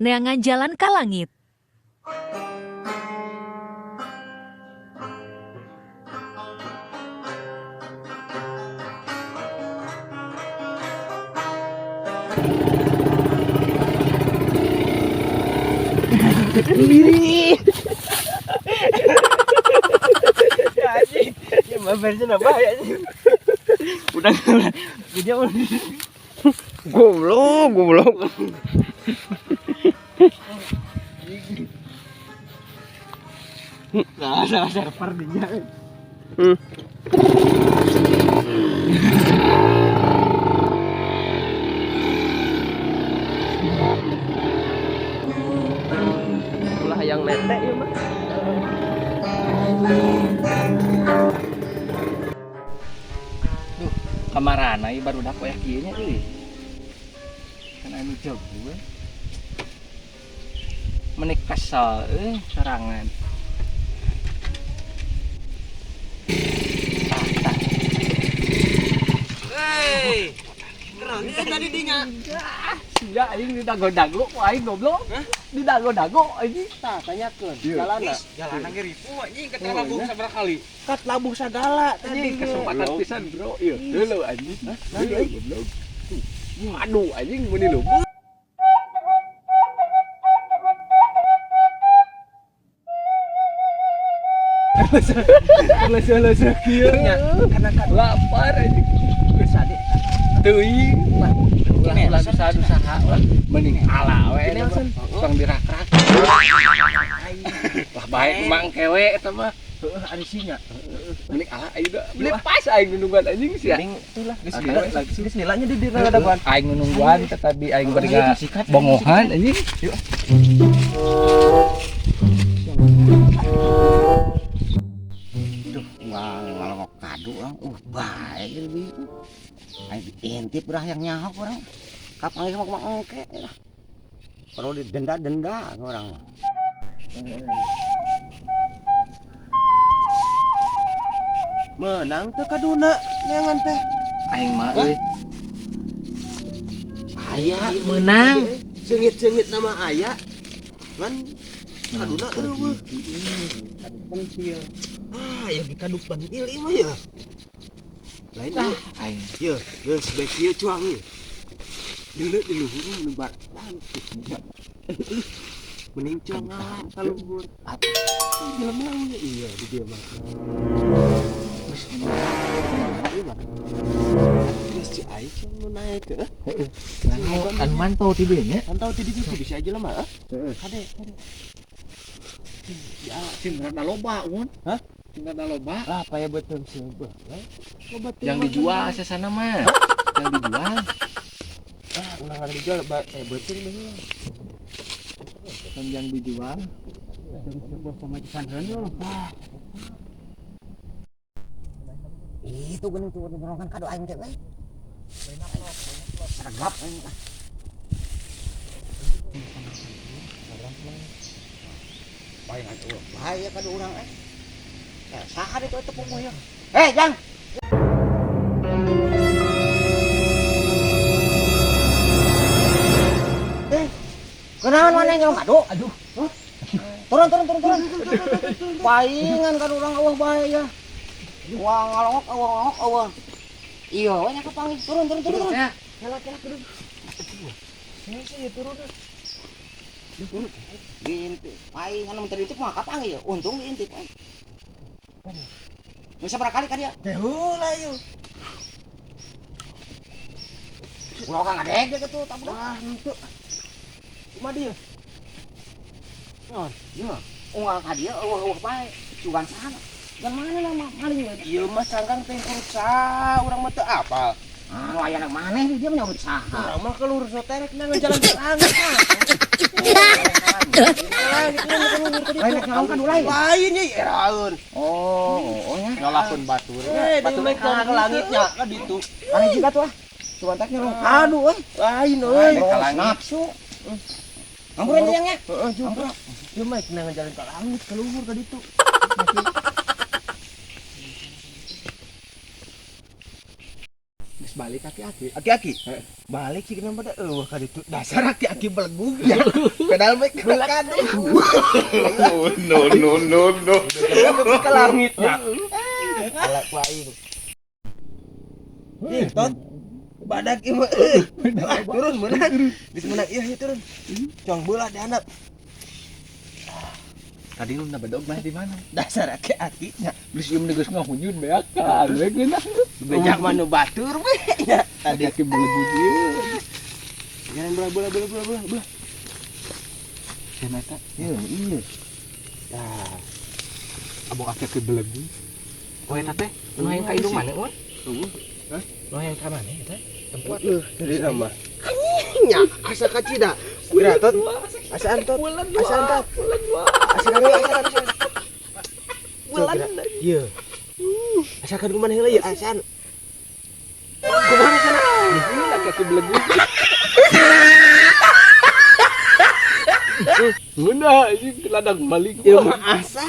Neangan jalan ka langit. Ya mah versi apa ya? Udah video. Goblok, goblok. Nah, salah server dinya. Ulah yang nete ieu mah. Duh, kamarana ieu barudak wayah kieu nya euy. Kan anu jago we. Menik kesel euy sorangan. Tah, tah. Hei. Keren tadi dinya. Sia aing di dago-dago ku aing goblok. Di dago-dago anjing. Tah, tanyakeun. Iya. Jalana. Jalanan ge ripuh anjing ke labuh sabaraha kali. Kat labuh sagala tadi. Anjing kesempatan pisan bro. Ieu dulu anjing. Dulu goblok. Aduh anjing meuni leubeut. Leuseuh-leuseuh kieu Nya, karena kan lapar anjing. geus ade. Teuing lah. Ulah ulah usaha ulah mending ala we eta mah. Tong dirak-rak. Lah baik mang kewe eta mah. Heeh, ari sinya. Mending ala aing da. Beli pas aing nungguan anjing sia. Mending itulah geus Aing lila, langsung. geus lila nya di dina dagoan. Aing nungguan tetapi aing Oh, beri iya, sikat, bongohan anjing. Yuk. Duh, wah ngalongok kadu orang, baik lebih. Aing diintip urang yang nyahok orang. Kapan lagi mau engke lah. Perlu didenda-denda orang. Menang teu kaduna neangan teh. Aing mah euy. Aya Menang. Seungit-seungit nama aya. Ngan kaduna eueuh. Pentil. Ah, ya di kadu pentil ieu mah ya. Lain Ah, ieu. aing. Ye, geus bae kieu cuang ieu. Deuleu di luhur nu bar. Mending cuang ngalah ka luhur. Jelema we iya di dieu mah. Geus Ieu mah. Geus ci aing cuang nu naek heuh. anu anu mantau ti dieu nya. Pantau ti ditu bisa aja jelema heuh. Heeh. Kade, kade. Ya, Sing rada loba mun. Hah? Sing rada loba. lah apa ya beuteung seubeuh we. Loba teuing Yang mah. dijual sasana mah. Yang dijual. Ah, ulah ngan dijual ba eh beuteung baheula. Kan yang dijual. Sebuah pamajikan heuneuh. Itu geuning tuh nyolongan kadu aing teh euy. Sergap aing ah. Bae atuh, bahaya kadu urang eh. Eh, saha ditu eta pumuh ieu? Eh, Jang. Eh, kenaon maneh nyolong kadu? Aduh. Hah? Turun, turun, turun, turun. Paingan kan urang eueuh bae ya. Wah, ngalongok, eueuh, ngalongok, eueuh. Iya, we nya kapanggih. Turun, turun, turun, turun. Ya. Kela, kela, turun. Sini turun. Diintip. Paingan mun teu diintip mah kapanggih ya. Untung diintip. Geus sabaraha kali ka dia? Teh heula ieu. Ulah ka ngadeg gitu tak budak. Ah, henteu. Kumaha dieu? Oh, iya. Unggal ka dieu eueuh-eueuh bae. Sugan sana. Yang mana lah maling we? Ieu mah cangkang teh urut saha, urang mah teu apal. Ah, nu aya anak maneh dia mah urut saha. Urang mah ke luhur soterek na jalan ke langit. Lain rek nyolong kadu lain. Lain ye eraeun. Oh, oh nya. Nyolahkeun batur. Eh, dia mah jalan ke langitnya ka ditu. Aneh juga tuh ah. Sugan teh nyolong kadu euy. Lain euy. Terus nafsu. Ampuran yang nya. Heeh, juga. Ieu mah kena jalan ke langit ke luhur ka ditu. Geus balik. Balik aki-aki. Aki-aki. Balik sih kenapa dah? Eueuh ka ditu. Dasar aki-aki belegug ya. Pedal bae kena kadu. No no no no. Ke langit nya. Ala ku aing. Ih, Tot. Badak ieu mah euy. Ah, turun meunang. Geus meunang ieu ieu turun. Cong bola di handap. Tadi lu bedog mah di mana? Dasar aki-aki nya. Geus ieu mah geus ngahunyun beak kan we geunah. Bejak mah nu batur we nya. Tadi aki belegug ieu. Jalan bola bola bola bola bola bola. Cenah eta Iya, iya. Nah, abang aki-aki belegug. Oh eta teh nu hayang ka indung mana, Wan? Hah? Nu hayang ka mana eta? Tempat. Eueuh, dari nama. Anjing nya, asa kacida. Geura tot. Asa antot. Asa antot. Asa kanu, asa kanu, asa kanu. Bulan. Iya. Asa kanu kumaha heula ieu asaan. Kumaha sana? Ini aki-aki belegug. Ngeunah anjing ke ladang balik. Ieu mah asa.